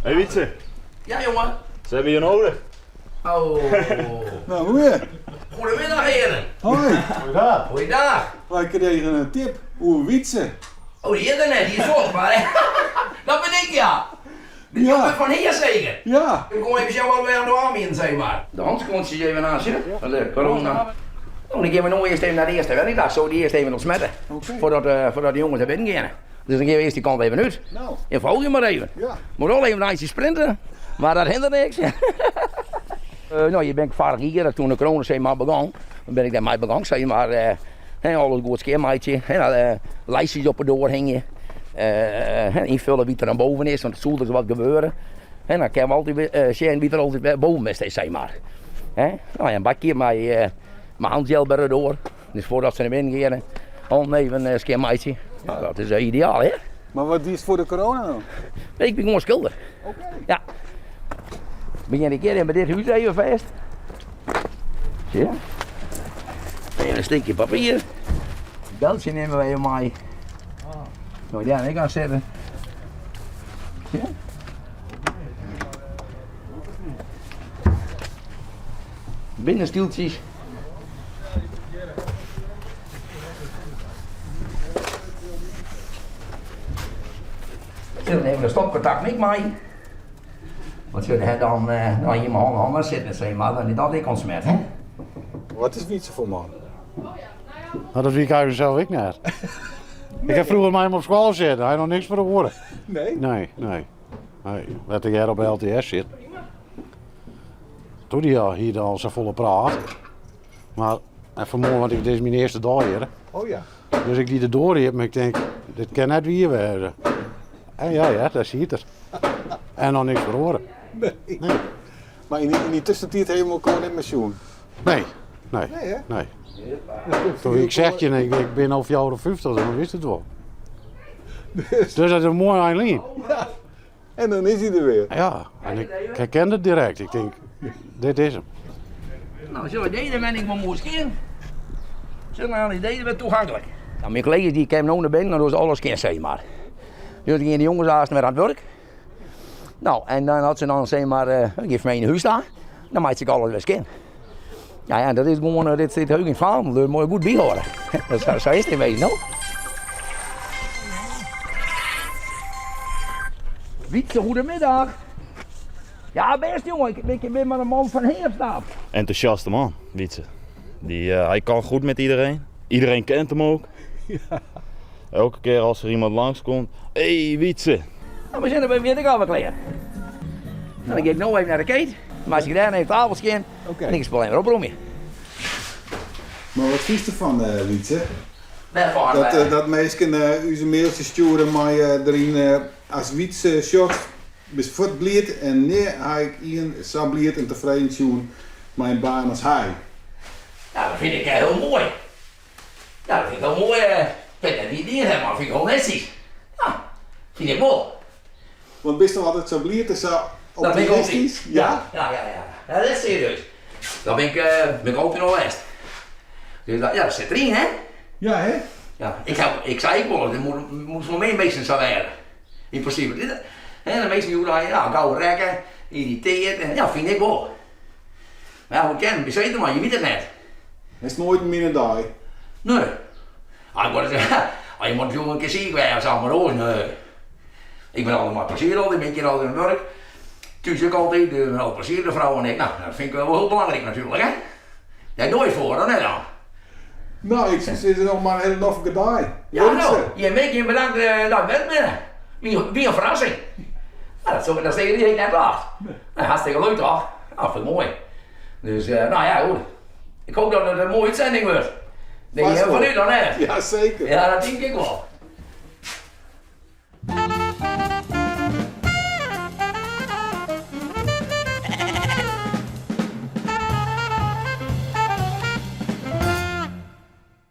Hey Wietse. Ja jongen. Ze hebben je nodig. Oh. Nou, goeie. Goedemiddag heren. Hoi. Goeiedag. Goeiedag. Wij kregen een tip oer Wietse. Oh, die is er net, die is op, maar dat ben ik ja. Die Ja. komt van hier zeker. Ja. Ik kom even zien wat wij aan de aanbieden, zeg maar. De handschoentjes even aan zitten. Van de corona. Nou, dan gaan we nog eerst even naar de eerste werkdag. Zo die eerst even ontsmetten. Oké. Voordat, voordat de jongens naar binnen gaan. Dus dan gaan we eerst die kant even uit. Nou. En volg je maar even. Ja. Moet wel even een eindje sprinten, maar dat hindert niks. Nou, je bent vorig jaar, toen de corona zeg maar begon, dan ben ik daarmee begonnen, zeg maar, hè, alles goed schermhuidje, hè, nou, lijstjes op de deur hingen, hè, invullen wie er aan boven is, want het zal er wat gebeuren. En dan kunnen we altijd weer, zien wie er altijd weer boven is, zeg maar. Hè? Nou ja, een bakje met, mijn handgel bij de door, dus voordat ze naar binnen gaan, handen even een schermhuidje. Nou, dat is ideaal, hè? Maar wat is voor de corona dan? Nee, ik ben gewoon schilder. Oké. Ja. Begin ik hier met dit huis even vast. Ja. Even een stukje papier. Beltje nemen wij even mee. Nou, daar ik aan zitten. Ja. Binnenstieltjes. Zullen we even de stopcontact niet mee? Want zullen hij dan nou, hier mijn handen zitten, zeg maar, dan is dat ik ontsmet, hè? Wat is Wietse voor man? Nou, dat weet ik eigenlijk zelf ik net. Ik heb vroeger met hem op school zitten, hij had nog niks voor de horen. Nee? Nee, nee. Nee, dat ik hier op LTS zit. Toen die al hier al zo volle praat. Maar en vanmorgen, want ik, dit is mijn eerste dag hier. Oh ja. Dus ik die de door heb, maar ik denk, dit kan net weer worden. En ja, ja, daar zie je het er. En nog niks voor horen. Nee. Nee. Maar in die tussentijd helemaal gewoon in pensioen. Nee, nee, Nee, hè? nee. Toen ik zeg je, ik ben al 54, dan wist het wel. Dus dat is een mooi Eileen. Ja. En dan is hij er weer. Ja, en ik herken het direct. Ik denk, dit is hem. Nou, zullen we deze ben ik maar moest gaan. Zullen we aan die deze weer toegankelijk? Nou, mijn collega's die kwamen nou naar binnen, dan was alles kind, zeg maar. Dus gingen de jongens haast weer aan het werk. Nou, en dan had ze dan, zeg maar, geef mij in huis daar. Dan maakt ze alles weer skin. Ja, ja, dat is gewoon, dit zit heus in het verhaal, dat moet je goed bijhouden. Dat zo is het in wezen, no? Wietse, goedemiddag. Ja, best jongen, ik ben maar een man van heerstap. Enthousiaste man, Wietse. Die, hij kan goed met iedereen. Iedereen kent hem ook. Ja. Elke keer als er iemand langskomt, hé hey, Wietse. Nou, we zijn er bij weer de kamer klaar. Nou, dan ga ik nu even naar de keet. Maar als ik daar even tafel scan, Oké. dan ik spel even oproemen. Maar wat vies ervan, Wietse? Waarvan, Dat, dat mensen u een mailtje sturen, maar erin als Wietse shot is voortbliet en nee, hij ik iemand zo bliet en tevreden tjoen mijn baan als hij. Nou, dat vind ik heel mooi. Ja, dat vind ik heel mooi. Ik weet niet wie het maar dat vind ik heel netjes. Ja, vind ik wel. Want ben je toch altijd zo bliet en zo Dat ben ik altijd. optimistisch? Ja? Ja, ja, ja. Ja, dat is serieus. Dat ben ik altijd nog best. Dus dat, ja, dat zit erin, hè? Ja, hè? Ja, ik zei ook wel, er moet voor meer mensen zo werden. In principe. Dit, hè, de meeste jongen, ja, gauw rekken, irriteerd, en, ja, vind ik wel. Maar ja, hoe ken je het maar, je weet het net. Het is nooit meer een dag. Nee. Ah, ik wou zeggen, ah, je moet natuurlijk een keer ziek werden of zo, maar hoor, nee. Ik ben altijd maar plezier altijd, ik ben hier altijd aan het werk. Thuis ook altijd, dus ik ben altijd plezier, de vrouw en ik. Nou, dat vind ik wel heel belangrijk natuurlijk, hè. Daar doe je voor, hè, dan. Nou, ik zit er nog maar een hele noffe dag. Ja, Leuk, nou, zeg. je weet je bedankt, dat ik werk ben. Wie een verrassing. Nou, dat is, dat is niet net wacht. Nou, hartstikke leuk toch? Nou, vind ik mooi. Dus, nou ja, goed. Ik hoop dat het een mooie uitzending wordt. Denk je Vast van wel. u dan, hè? Ja, zeker. Ja, dat denk ik wel.